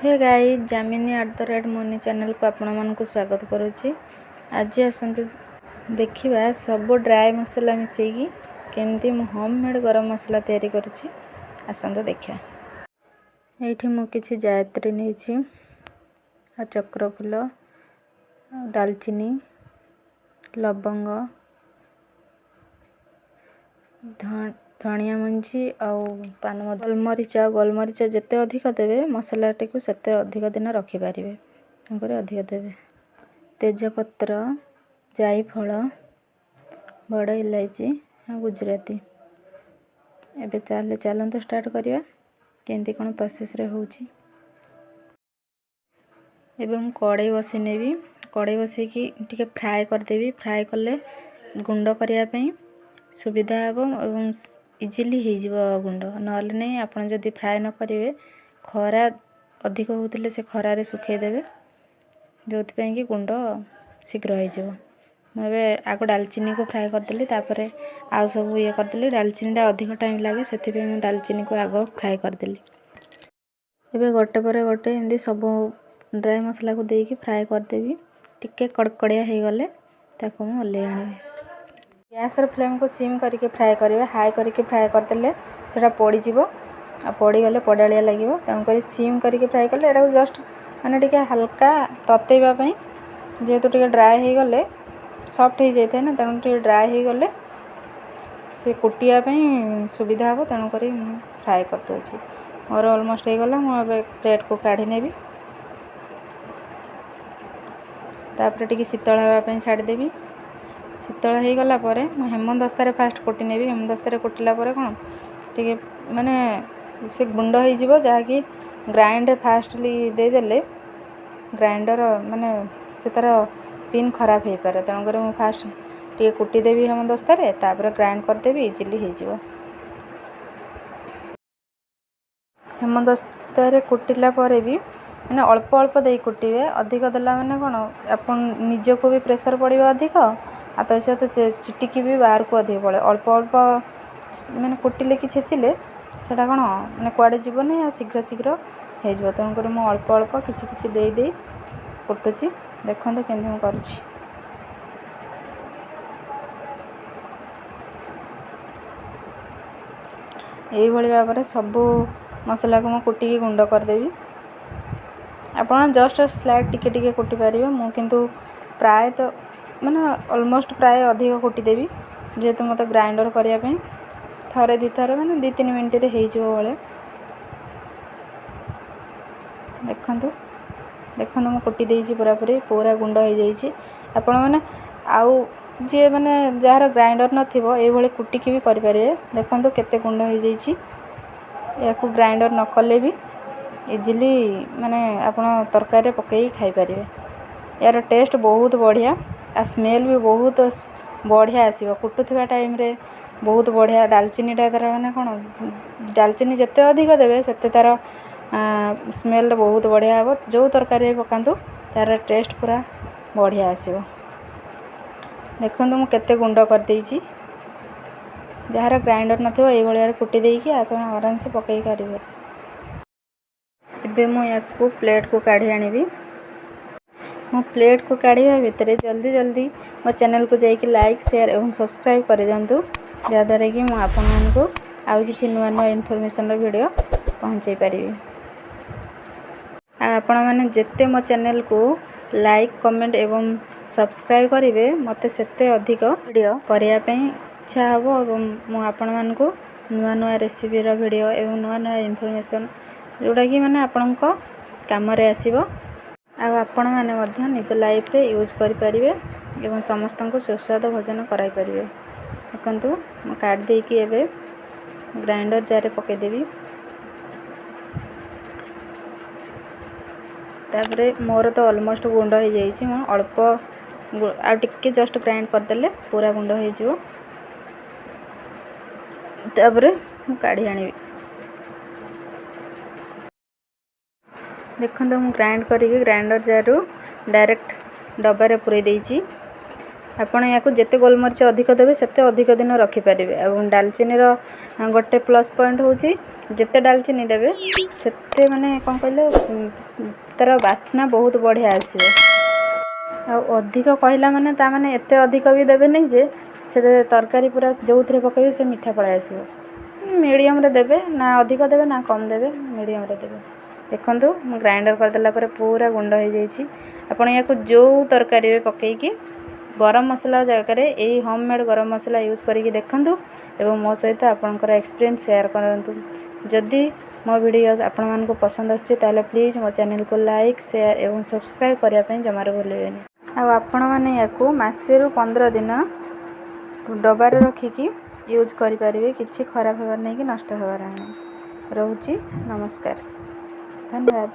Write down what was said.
Hey guys, Jamini @Moni ଚ୍ୟାନେଲ୍କୁ ଆପଣମାନଙ୍କୁ ସ୍ୱାଗତ କରୁଛି। ଆଜି ଆସନ୍ତୁ ଦେଖିବା, ସବୁ ଡ୍ରାଏ ମସଲା ମିଶାଇକି କେମିତି ମୁଁ ହୋମ୍ ମେଡ଼୍ ଗରମ ମସଲା ତିଆରି କରୁଛି। ଆସନ୍ତୁ ଦେଖିବା। ଏଇଠି ମୁଁ କିଛି ଜାୟତ୍ରୀ ନେଇଛି ଆଉ ଚକ୍ରଫୁଲ ଆଉ ଡାଲଚିନି, ଲବଙ୍ଗ, ଧଣିଆ ମଞ୍ଜି ଆଉ ପାନ, ଗୋଲମରିଚ। ଗୋଲମରିଚ ଯେତେ ଅଧିକ ଦେବେ, ମସଲାଟିକୁ ସେତେ ଅଧିକ ଦିନ ରଖିପାରିବେ, ତେଣୁକରି ଅଧିକ ଦେବେ। ତେଜପତ୍ର, ଜାଇଫଳ, ବଡ଼ ଇଲାଇଚି ଆଉ ଗୁଜୁରାତି। ଏବେ ତାହେଲେ ଚାଲନ୍ତୁ ଷ୍ଟାର୍ଟ କରିବା, କେମିତି କ'ଣ ପ୍ରୋସେସ୍ରେ ହେଉଛି। ଏବେ ମୁଁ କଡ଼େଇ ବସେଇ ନେବି। କଡ଼େଇ ବସେଇକି ଟିକେ ଫ୍ରାଏ କରିଦେବି। ଫ୍ରାଏ କଲେ ଗୁଣ୍ଡ କରିବା ପାଇଁ ସୁବିଧା ହେବ ଏବଂ ଇଜିଲି ହେଇଯିବ ଗୁଣ୍ଡ। ନହେଲେ ନାହିଁ, ଆପଣ ଯଦି ଫ୍ରାଏ ନ କରିବେ, ଖରା ଅଧିକ ହେଉଥିଲେ ସେ ଖରାରେ ଶୁଖେଇ ଦେବେ, ଯେଉଁଥିପାଇଁ କି ଗୁଣ୍ଡ ଶୀଘ୍ର ହେଇଯିବ। ମୁଁ ଏବେ ଆଗ ଡାଲଚିନିକୁ ଫ୍ରାଏ କରିଦେଲି, ତାପରେ ଆଉ ସବୁ ଇଏ କରିଦେଲି। ଡାଲଚିନିଟା ଅଧିକ ଟାଇମ୍ ଲାଗେ, ସେଥିପାଇଁ ମୁଁ ଡାଲଚିନିକୁ ଆଗ ଫ୍ରାଏ କରିଦେଲି। ଏବେ ଗୋଟେ ପରେ ଗୋଟେ ଏମିତି ସବୁ ଡ୍ରାଏ ମସଲାକୁ ଦେଇକି ଫ୍ରାଏ କରିଦେବି। ଟିକେ କଡ଼କଡ଼ିଆ ହେଇଗଲେ ତାକୁ ମୁଁ ଓହ୍ଲେଇ ଆଣିବି। ଗ୍ୟାସ୍ର ଫ୍ଲେମ୍କୁ ସିମ୍ କରିକି ଫ୍ରାଏ କରିବେ। ହାଇ କରିକି ଫ୍ରାଏ କରିଦେଲେ ସେଇଟା ପୋଡ଼ିଯିବ, ଆଉ ପୋଡ଼ିଗଲେ ପୋଡ଼ାଳିଆ ଲାଗିବ। ତେଣୁକରି ସିମ୍ କରିକି ଫ୍ରାଏ କଲେ, ଏଇଟାକୁ ଜଷ୍ଟ ମାନେ ଟିକେ ହାଲକା ତତେଇବା ପାଇଁ, ଯେହେତୁ ଟିକେ ଡ୍ରାଏ ହେଇଗଲେ ସଫ୍ଟ ହେଇଯାଇଥାଏ ନା, ତେଣୁ ଟିକେ ଡ୍ରାଏ ହେଇଗଲେ ସେ କୁଟିବା ପାଇଁ ସୁବିଧା ହେବ, ତେଣୁକରି ମୁଁ ଫ୍ରାଏ କରିଦେଉଛି। ମୋର ଅଲମୋଷ୍ଟ ହେଇଗଲା। ମୁଁ ଏବେ ପ୍ଲେଟ୍କୁ କାଢ଼ି ନେବି। ତାପରେ ଟିକେ ଶୀତଳ ହେବା ପାଇଁ ଛାଡ଼ିଦେବି। ଶୀତଳ ହେଇଗଲା ପରେ ମୁଁ ହେମଦସ୍ତାରେ ଫାଷ୍ଟ କୁଟି ନେବି। ହେମଦସ୍ତାରେ କୁଟିଲା ପରେ କ'ଣ ଟିକେ ମାନେ ସେ ଗୁଣ୍ଡ ହେଇଯିବ, ଯାହାକି ଗ୍ରାଇଣ୍ଡର ଫାଷ୍ଟଲି ଦେଇଦେଲେ ଗ୍ରାଇଣ୍ଡର ମାନେ ସେ ତା'ର ପିନ୍ ଖରାପ ହେଇପାରେ। ତେଣୁକରି ମୁଁ ଫାଷ୍ଟ ଟିକେ କୁଟିଦେବି ହେମଦସ୍ତାରେ, ତାପରେ ଗ୍ରାଇଣ୍ଡ କରିଦେବି, ଇଜିଲି ହେଇଯିବ। ହେମଦସ୍ତାରେ କୁଟିଲା ପରେ ବି ମାନେ ଅଳ୍ପ ଅଳ୍ପ ଦେଇ କୁଟିବେ। ଅଧିକ ଦେଲା ମାନେ କ'ଣ, ଆପଣ ନିଜକୁ ବି ପ୍ରେସର୍ ପଡ଼ିବ ଅଧିକ, ଆଉ ତା ସହିତ ଚିଟିକି ବି ବାହାରକୁ ଅଧିକ ପଳେଇବ। ଅଳ୍ପ ଅଳ୍ପ ମାନେ କୁଟିଲେ କି ଛେଚିଲେ ସେଇଟା କ'ଣ ମାନେ କୁଆଡ଼େ ଯିବନି ଆଉ ଶୀଘ୍ର ଶୀଘ୍ର ହେଇଯିବ। ତେଣୁକରି ମୁଁ ଅଳ୍ପ ଅଳ୍ପ କିଛି କିଛି ଦେଇ ଦେଇ କୁଟୁଛି। ଦେଖନ୍ତୁ କେମିତି ମୁଁ କରୁଛି। ଏଇଭଳି ଭାବରେ ସବୁ ମସଲାକୁ ମୁଁ କୁଟିକି ଗୁଣ୍ଡ କରିଦେବି। ଆପଣ ଜଷ୍ଟ ସ୍ଲାଇଟ୍ ଟିକେ ଟିକେ କୁଟି ପାରିବେ। ମୁଁ କିନ୍ତୁ ପ୍ରାୟତଃ ମାନେ ଅଲମୋଷ୍ଟ ପ୍ରାୟ ଅଧିକ କୁଟିଦେବି, ଯେହେତୁ ମୋତେ ଗ୍ରାଇଣ୍ଡର କରିବା ପାଇଁ ଥରେ ଦୁଇଥର ମାନେ 2-3 ମିନିଟ୍ରେ ହେଇଯିବ ଭଳିଆ। ଦେଖନ୍ତୁ, ଦେଖନ୍ତୁ, ମୁଁ କୁଟି ଦେଇଛି ପୁରାପୁରି, ପୁରା ଗୁଣ୍ଡ ହେଇଯାଇଛି। ଆପଣମାନେ ଆଉ ଯିଏ ମାନେ ଯାହାର ଗ୍ରାଇଣ୍ଡର ନଥିବ, ଏଇଭଳି କୁଟିକି ବି କରିପାରିବେ। ଦେଖନ୍ତୁ କେତେ ଗୁଣ୍ଡ ହେଇଯାଇଛି। ଏହାକୁ ଗ୍ରାଇଣ୍ଡର ନ କଲେ ବି ଇଜିଲି ମାନେ ଆପଣ ତରକାରୀରେ ପକାଇକି ଖାଇପାରିବେ। ଏହାର ଟେଷ୍ଟ ବହୁତ ବଢ଼ିଆ ଆଉ ସ୍ମେଲ୍ ବି ବହୁତ ବଢ଼ିଆ ଆସିବ। କୁଟୁଥିବା ଟାଇମ୍ରେ ବହୁତ ବଢ଼ିଆ ଡାଲଚିନିଟା ତା'ର ମାନେ କ'ଣ, ଡାଲଚିନି ଯେତେ ଅଧିକ ଦେବେ, ସେତେ ତା'ର ସ୍ମେଲ୍ ବହୁତ ବଢ଼ିଆ ହେବ। ଯେଉଁ ତରକାରୀରେ ପକାନ୍ତୁ, ତା'ର ଟେଷ୍ଟ ପୁରା ବଢ଼ିଆ ଆସିବ। ଦେଖନ୍ତୁ, ମୁଁ କେତେ ଗୁଣ୍ଡ କରିଦେଇଛି। ଯାହାର ଗ୍ରାଇଣ୍ଡର ନଥିବ, ଏଇଭଳି ଭାବରେ କୁଟି ଦେଇକି ଆପଣ ଆରାମସେ ପକାଇ ପାରିବେ। ଏବେ ମୁଁ ୟାକୁ ପ୍ଲେଟ୍କୁ କାଢ଼ି ଆଣିବି। ମୁଁ ପ୍ଲେଟ୍କୁ କାଢ଼ିବା ଭିତରେ ଜଲ୍ଦି ଜଲ୍ଦି ମୋ ଚ୍ୟାନେଲ୍କୁ ଯାଇକି ଲାଇକ୍, ସେୟାର ଏବଂ ସବସ୍କ୍ରାଇବ୍ କରିଦିଅନ୍ତୁ, ଯାହାଦ୍ୱାରା କି ମୁଁ ଆପଣମାନଙ୍କୁ ଆଉ କିଛି ନୂଆ ନୂଆ ଇନଫର୍ମେସନ୍ର ଭିଡ଼ିଓ ପହଞ୍ଚାଇ ପାରିବି। ଆଉ ଆପଣମାନେ ଯେତେ ମୋ ଚ୍ୟାନେଲ୍କୁ ଲାଇକ୍, କମେଣ୍ଟ ଏବଂ ସବସ୍କ୍ରାଇବ୍ କରିବେ, ମୋତେ ସେତେ ଅଧିକ ଭିଡ଼ିଓ କରିବା ପାଇଁ ଇଚ୍ଛା ହେବ ଏବଂ ମୁଁ ଆପଣମାନଙ୍କୁ ନୂଆ ନୂଆ ରେସିପିର ଭିଡ଼ିଓ ଏବଂ ନୂଆ ନୂଆ ଇନଫର୍ମେସନ୍, ଯେଉଁଟାକି ମାନେ ଆପଣଙ୍କ କାମରେ ଆସିବ ଆଉ ଆପଣମାନେ ମଧ୍ୟ ନିଜ ଲାଇଫ୍ରେ ୟୁଜ୍ କରିପାରିବେ ଏବଂ ସମସ୍ତଙ୍କୁ ସୁସ୍ୱାଦୁ ଭୋଜନ କରାଇପାରିବେ। ଦେଖନ୍ତୁ, ମୁଁ କାଢ଼ି ଦେଇକି ଏବେ ଗ୍ରାଇଣ୍ଡର ଜାର୍ରେ ପକାଇଦେବି। ତାପରେ ମୋର ତ ଅଲମୋଷ୍ଟ ଗୁଣ୍ଡ ହେଇଯାଇଛି। ମୁଁ ଅଳ୍ପ ଆଉ ଟିକେ ଜଷ୍ଟ ଗ୍ରାଇଣ୍ଡ କରିଦେଲେ ପୁରା ଗୁଣ୍ଡ ହେଇଯିବ। ତାପରେ ମୁଁ କାଢ଼ି ଆଣିବି। ଦେଖନ୍ତୁ, ମୁଁ ଗ୍ରାଇଣ୍ଡ କରିକି ଗ୍ରାଇଣ୍ଡର ଜାର୍ରୁ ଡାଇରେକ୍ଟ ଡବାରେ ପୂରେଇ ଦେଇଛି। ଆପଣ ୟାକୁ ଯେତେ ଗୋଲମରିଚ ଅଧିକ ଦେବେ, ସେତେ ଅଧିକ ଦିନ ରଖିପାରିବେ। ଏବଂ ଡାଲଚିନିର ଗୋଟେ ପ୍ଲସ୍ ପଏଣ୍ଟ ହେଉଛି, ଯେତେ ଡାଲଚିନି ଦେବେ ସେତେ ମାନେ କ'ଣ କହିଲେ, ତା'ର ବାସ୍ନା ବହୁତ ବଢ଼ିଆ ଆସିବ। ଆଉ ଅଧିକ କହିଲା ମାନେ ତା ମାନେ ଏତେ ଅଧିକ ବି ଦେବେନି ଯେ ସେଟା ତରକାରୀ ପୁରା ଯେଉଁଥିରେ ପକାଇବେ ସେ ମିଠା ପଳାଇ ଆସିବ। ମିଡ଼ିୟମରେ ଦେବେ, ନା ଅଧିକ ଦେବେ ନା କମ୍ ଦେବେ, ମିଡ଼ିୟମରେ ଦେବେ। ଦେଖନ୍ତୁ, ମୁଁ ଗ୍ରାଇଣ୍ଡର କରିଦେଲା ପରେ ପୁରା ଗୁଣ୍ଡ ହେଇଯାଇଛି। ଆପଣ ୟାକୁ ଯେଉଁ ତରକାରୀରେ ପକାଇକି ଗରମ ମସଲା ଜାଗାରେ ଏଇ ହୋମ୍ ମେଡ଼୍ ଗରମ ମସଲା ୟୁଜ୍ କରିକି ଦେଖନ୍ତୁ ଏବଂ ମୋ ସହିତ ଆପଣଙ୍କର ଏକ୍ସପିରିଏନ୍ସ ସେୟାର କରନ୍ତୁ। ଯଦି ମୋ ଭିଡ଼ିଓ ଆପଣମାନଙ୍କୁ ପସନ୍ଦ ଆସୁଛି, ତାହେଲେ ପ୍ଲିଜ୍ ମୋ ଚ୍ୟାନେଲକୁ ଲାଇକ୍, ସେୟାର ଏବଂ ସବସ୍କ୍ରାଇବ୍ କରିବା ପାଇଁ ଜମାରୁ ଭୁଲିବେନି। ଆଉ ଆପଣମାନେ ୟାକୁ ମାସେରୁ 15 ଦିନ ଡବାରେ ରଖିକି ୟୁଜ୍ କରିପାରିବେ। କିଛି ଖରାପ ହେବାର ନାହିଁ କି ନଷ୍ଟ ହେବାର ନାହିଁ। ରହୁଛି, ନମସ୍କାର, ଧନ୍ୟବାଦ।